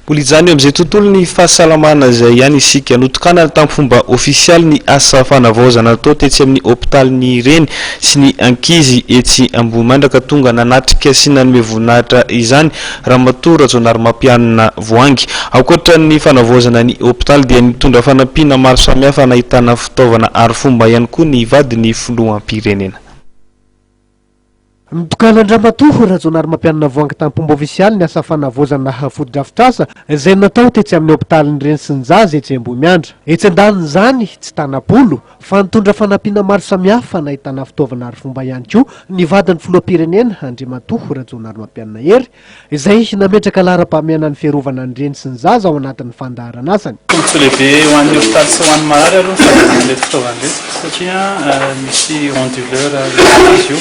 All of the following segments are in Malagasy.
Mbola hijanona eo amin'izay tontolon'ny fahasalamana izay ihany isika. Notokanana tamin'ny fomba ofisialy ny asa fanavaozana natao tetsy amin'ny hopitalin'ny reny sy ny ankizy etsy Ambohimandraka. Tonga nanatrika sy nanome voninahitra izany Ramatoa Rajaonarimampianina Voahangy. Ankoatra ny fanavaozana ny hopitaly dia nitondra fanampiana maro samihafa nahitana fitaovana arifomba ihany koa ny vadin'ny filoham-pirenena. Notokanan-dRamatoa Rajaonarimampianina Voahangy tamim-pomba ofisialy ny asa fanavaozana fotodrafitrasa izay natao tetsy amin'ny hopitalin'ny reny sy ny zaza etsy Ambohimiandra. Etsy andanin'izany, tsy tanam-polo, fa nitondra fanampiana maro samihafa nahitana fitaovana arifomba ihany koa ny vadin'ny filoham-pirenena Andriamatoa Rajaonarimampianina Hery, izay nametraka laharam-pahamehana ny fiarovana ny reny sy ny zaza ao anatin'ny fandaharan'asany. Tombontsoa lehibe ho an'ny hopitaly sy ho an'ny marary aloha ny fahazoana an'ireto fitaovana ireto satria misy onduleur lehibe izy io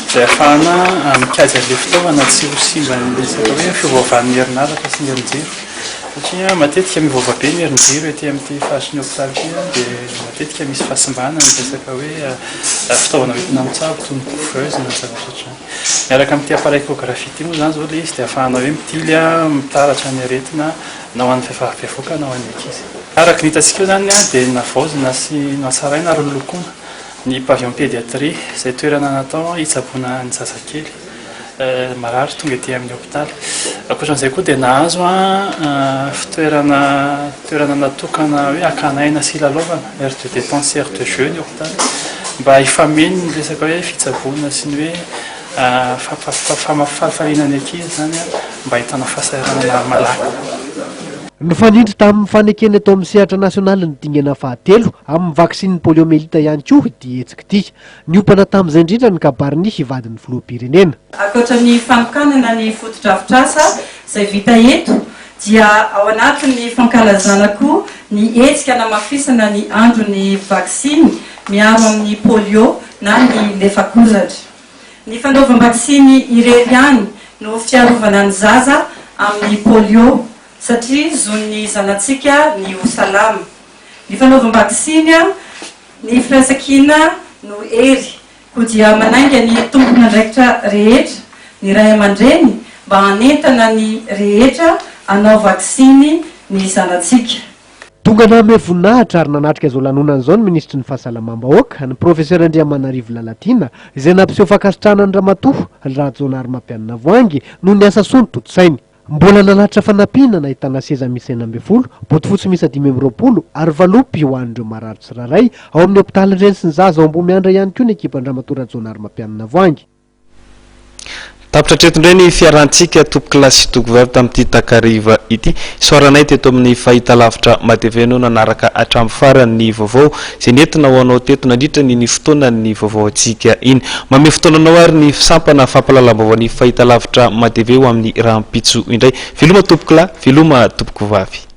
izay ahafahana mikajy an'ilay fitaovana tsy ho simban'ny resaka hoe fiovaovan'ny herinaratra sy ny herinjiro satria matetika miovaova be ny herinjiro ety amin'ity faritry ny hopitaly ity dia matetika misy fahasimbana ny resaka hoe fitaovana hoentina mitsabo toy ny couveuse na ny zavatra ohatr'izany. Miaraka amin'ity appareil échographie ity moa izany izao ilay izy dia ahafahana hoe mitily, mitaratra ny aretina na ho an'ny vehivavy bevohoka na ho an'ny ankizy. Araka ny hitantsika eo izany dia navaozina sy nohatsaraina ary nolokoina ny pavillon pédiatrie izay toerana natao hitsaboana ny zazakely marary tonga ety amin'ny hopitaly. Ankoatran'izay koa dia nahazo fitoerana toerana natokana hoe hakana aina sy hilalaovana, aire de détente sy aire de jeu ny hopitaly mba hifameno ny resaka hoe fitsaboana sy ny hoe fampifalifaliana ny ankizy izany mba hahitana fahasahiranana malaky. Nifanindry tamin'ny fanekena eto amin'ny sehatra nasionaly ny dingana fahatelo amin'ny vaksinin'ny poliomyélite ihany koa ity hetsika ity. Niompana tamin'izay indrindra ny kabarin'ny vadin'ny filoham-pirenena. Ankoatra ny fanokanana ny fotodrafitrasa izay vita eto dia ao anatin'ny fankalazana koa ny hetsika hanamafisana ny andron'ny vaksiny miaro amin'ny polio na ny lefakozatra. Ny fanaovam-baksiny irery ihany no fiarovana ny zaza amin'ny polio satria zon'ny zanatsika ny ho salama. Ny fanaovam-baksiny Ny firaisankina no hery, koa dia manainga ny tompon'andraikitra rehetra, ny ray aman-dreny mba hanentana ny rehetra hanao vaksiny ny zanatsika. Tonga nanome voninahitra ary nanatrika izao lanonana izao ny minisitry ny Fahasalamam-bahoaka, ny Profesera Andriamanarivo Lalatiana, izay nampiseho fankasitrahana ny Ramatoa Rajaonarimampianina Voahangy noho ny asa soa notontosainy. Mbola nanatitra fanampiana nahitana seza miisa 16, bodofotsy miisa 25 ary valopy ho an'ireo marary tsirairay ao amin'ny hopitalin'ny reny sy ny zaza ao Ambohimiandra ihany koa ny ekipan-dRamatoa Rajaonarimampianina Voahangy. Tapitra hatreto indray ny fiarahantsika tompokolahy sy tokovavy tamin'ity takariva ity. Isaoranay teto amin'ny fahitalavitra Matv no nanaraka hatramin'ny farany ny vaovao izay nentina ho anao teto nandritra ny ny fotoanan'ny vaovaontsika iny. Manome fotoana anao ary ny sampana fampahalalam-baovao ny fahitalavitra Matv ho amin'ny rahampitso indray. Veloma tompokolahy, veloma tompokovavy.